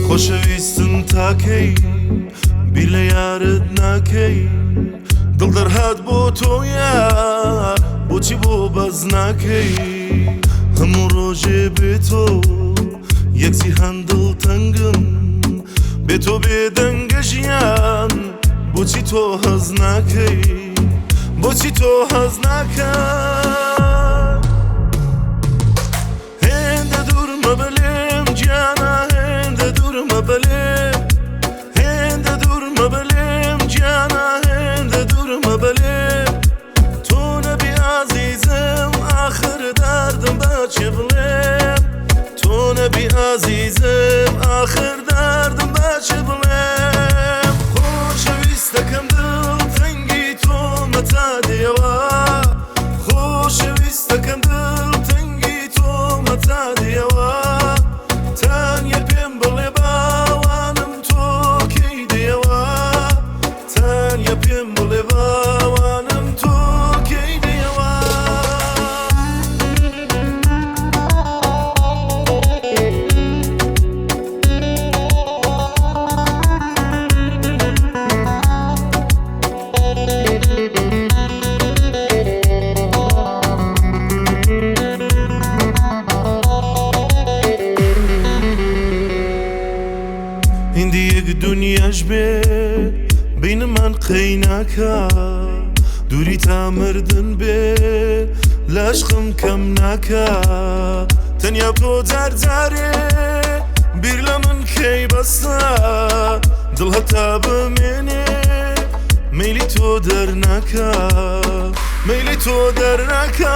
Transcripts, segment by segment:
خۆشەویستم تاکەی بیر لە یارت ناکەی دڵ دەرهات بۆ تۆیە بۆچی بۆ بەس ناکەی هەموو ڕۆژێ بێ تۆ یەک جیهان دڵتەنگم بێ تۆ بێدەنگە ژیان بۆچی تۆ هەز ناکەی بۆچی تۆ هەز ناکەی هێندە دوور مەبە لێم گیانە هێندە دوور مەبە لێم هێندە دوور مەبە لێم گیانە هێندە دوور مەبە لێم تۆ نەبی ئازیزم ئاخر دەردم بە کێ بڵێم تۆ نەبی ئازیزم ئاخر دەردم بە کێ بڵێم خۆشەویستەکەم دڵ تەنگی تۆ مەتا دێوە خۆشەویستەکەم دڵ تەنگی تۆ مەتا دێوە تانیە پێم بڵێ باوانم تۆ کەی دێوە تانیە پێم بڵێ باوانم تۆ کەی دێوە. هیندیەک دونیاش بێ بینمان قەیناکە دووری تا مردن بێ لەشقم کەم ناکە تەنیا تۆ جار جارێ بیر لە من کەی بەسە دڵ هەتا بمێنێ مەیلی تۆ دەرناکە مەیلی تۆ دەرناکە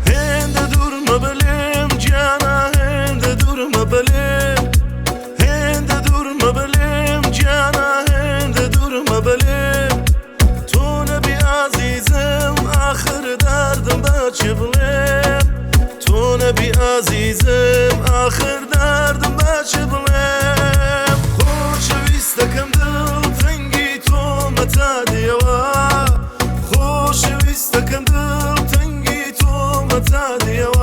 هێندە دوور مەبە لێم گیانە هێندە دوور مەبە لێم هێندە دوور مەبە لێم گیانە هێندە دوور مەبە لێم تۆ نەبی ئازیزم ئاخر دەردم بە کێ بڵێم تۆ نەبی ئازیزم ئاخر دەردم بە کێ بڵێم خۆشەویستەکەم دڵ تەنگی تۆ مەتا دێوە خۆشەویستەکەم دڵ تەنگی تۆ مەتا دێوە.